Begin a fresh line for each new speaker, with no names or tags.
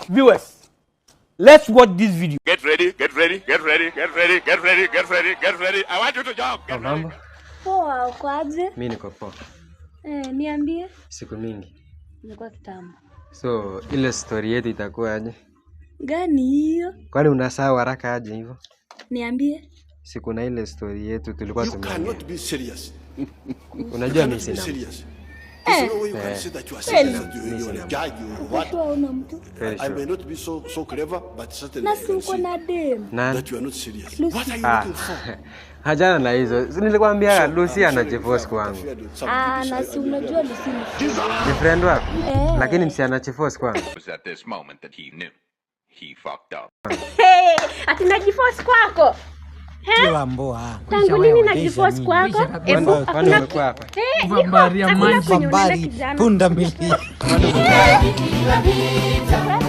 Viewers, let's watch this video.
Get ready, get ready, get ready, get ready, get ready, get ready, get ready. I want you to jump. Get ready.
Mambo,
Poa, uko aje?
mi niko poa.
Eh, niambie.
Siku mingi.
Imekuwa kitambo.
So ile story yetu itakuwa aje?
Gani hiyo?
Kwani unasahau haraka aje hivyo?
Niambie.
Siku na ile story yetu tulikuwa
You
tumeongea.
cannot be serious.
Unajua
You
mimi
cannot be
sina mtu.
serious. There's no way you can say that you are serious, that you are a guy, you what?
Sure una mtu?
Very
I
sure.
may not be so clever, but certainly
Na
I
si
can
uko
see
na dem.
Nani?
that you are not serious.
Lucy.
What are you
Ah.
looking for?
Hajana na hizo. Si nilikwambia
So,
Lucy
I'm sorry if I
anajiforce
have
kwangu.
interfered with some
Ah,
goodies.
na si
I may
unajua Lucy ni friend.
Ni friend wako?
Eh.
Lakini si anajiforce kwangu.
It was at this moment that he knew he fucked up.
Hey, ati najiforce kwako? Tangu lini najiforce kwako? Ebu
Kwani
hakuna
umekuwa hapa?
Eh, niko hakuna kwenye unaenda, kijana.
Punda milia.
Sana.